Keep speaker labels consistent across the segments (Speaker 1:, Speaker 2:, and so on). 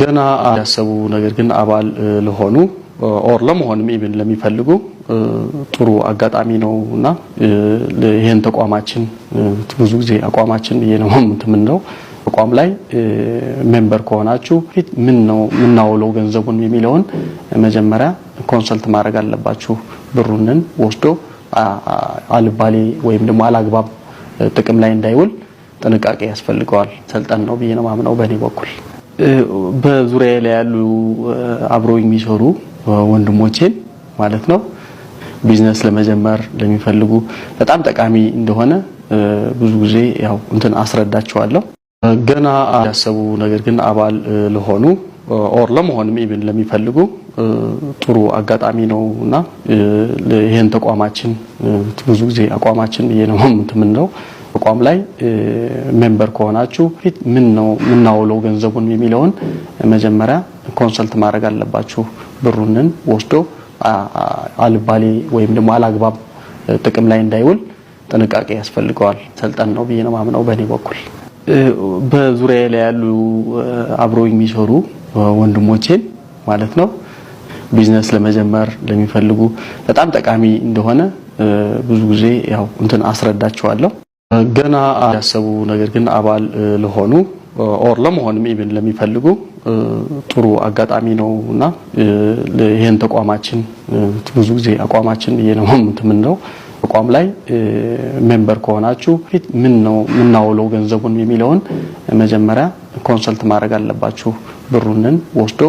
Speaker 1: ገና ያሰቡ ነገር ግን አባል ለሆኑ or ለመሆንም even ለሚፈልጉ ጥሩ አጋጣሚ ነው እና ይህን ተቋማችን ብዙ ጊዜ አቋማችን ብዬ ነው የምንለው፣ ተቋም ላይ member ከሆናችሁ ፊት ምን ነው የምናውለው ገንዘቡን የሚለውን መጀመሪያ consult ማድረግ አለባችሁ። ብሩንን ወስዶ አልባሌ ወይም ደግሞ አላግባብ ጥቅም ላይ እንዳይውል ጥንቃቄ ያስፈልገዋል። ሰልጠን ነው ብዬ ነው ማምነው በእኔ በኩል። በዙሪያ ላይ ያሉ አብረው የሚሰሩ ወንድሞቼን ማለት ነው፣ ቢዝነስ ለመጀመር ለሚፈልጉ በጣም ጠቃሚ እንደሆነ ብዙ ጊዜ ያው እንትን አስረዳቸዋለሁ። ገና ያሰቡ ነገር ግን አባል ለሆኑ or ለመሆንም even ለሚፈልጉ ጥሩ አጋጣሚ ነው እና ይህን ተቋማችን ብዙ ጊዜ አቋማችን ብዬ ነው የምንለው፣ ተቋም ላይ member ከሆናችሁ ፊት ምን ነው የምናውለው ገንዘቡን የሚለውን መጀመሪያ consult ማድረግ አለባችሁ። ብሩንን ወስዶ አልባሌ ወይም ደግሞ አላግባብ ጥቅም ላይ እንዳይውል ጥንቃቄ ያስፈልገዋል። ሰልጠን ነው ብዬ ነው ማምነው በእኔ በኩል። በዙሪያ ላይ ያሉ አብረው የሚሰሩ ወንድሞቼን ማለት ነው፣ ቢዝነስ ለመጀመር ለሚፈልጉ በጣም ጠቃሚ እንደሆነ ብዙ ጊዜ ያው እንትን አስረዳቸዋለሁ። ገና ያሰቡ ነገር ግን አባል ለሆኑ or ለመሆንም even ለሚፈልጉ ጥሩ አጋጣሚ ነው እና ይህን ተቋማችን ብዙ ጊዜ አቋማችን ብዬ ነው የምንለው፣ ተቋም ላይ member ከሆናችሁ ፊት ምን ነው የምናውለው ገንዘቡን የሚለውን መጀመሪያ consult ማድረግ አለባችሁ። ብሩንን ወስዶ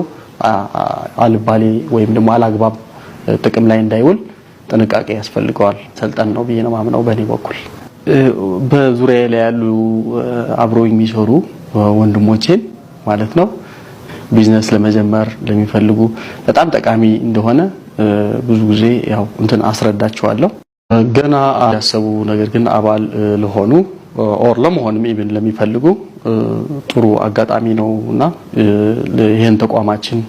Speaker 1: አልባሌ ወይም ደግሞ አላግባብ ጥቅም ላይ እንዳይውል ጥንቃቄ ያስፈልገዋል። ሰልጠን ነው ብዬ ነው ማምነው በእኔ በኩል። በዙሪያ ላይ ያሉ አብረው የሚሰሩ ወንድሞቼን ማለት ነው፣ ቢዝነስ ለመጀመር ለሚፈልጉ በጣም ጠቃሚ እንደሆነ ብዙ ጊዜ ያው እንትን አስረዳቸዋለሁ። ገና ያሰቡ ነገር ግን አባል ለሆኑ or ለመሆንም even ለሚፈልጉ ጥሩ አጋጣሚ ነው እና ይህን ተቋማችን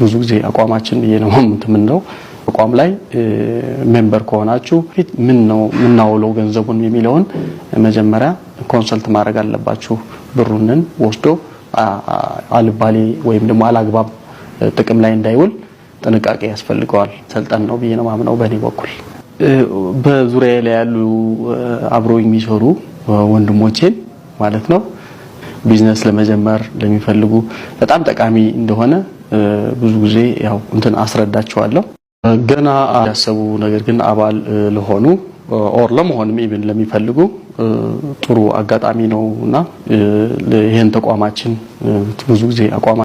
Speaker 1: ብዙ ጊዜ አቋማችን ብዬ ነው የምንለው፣ ተቋም ላይ member ከሆናችሁ ፊት ምን ነው የምናውለው ገንዘቡን የሚለውን መጀመሪያ consult ማድረግ አለባችሁ። ብሩንን ወስዶ አልባሌ ወይም ደግሞ አላግባብ ጥቅም ላይ እንዳይውል ጥንቃቄ ያስፈልገዋል። ሰልጠን ነው ብዬ ነው ማምነው በእኔ በኩል። በዙሪያ ላይ ያሉ አብረው የሚሰሩ ወንድሞቼን ማለት ነው፣ ቢዝነስ ለመጀመር ለሚፈልጉ በጣም ጠቃሚ እንደሆነ ብዙ ጊዜ ያው እንትን አስረዳቸዋለሁ። ገና ያሰቡ ነገር ግን አባል ለሆኑ or ለመሆንም even ለሚፈልጉ ጥሩ አጋጣሚ ነው እና ይህን ተቋማችን ብዙ ጊዜ አቋማ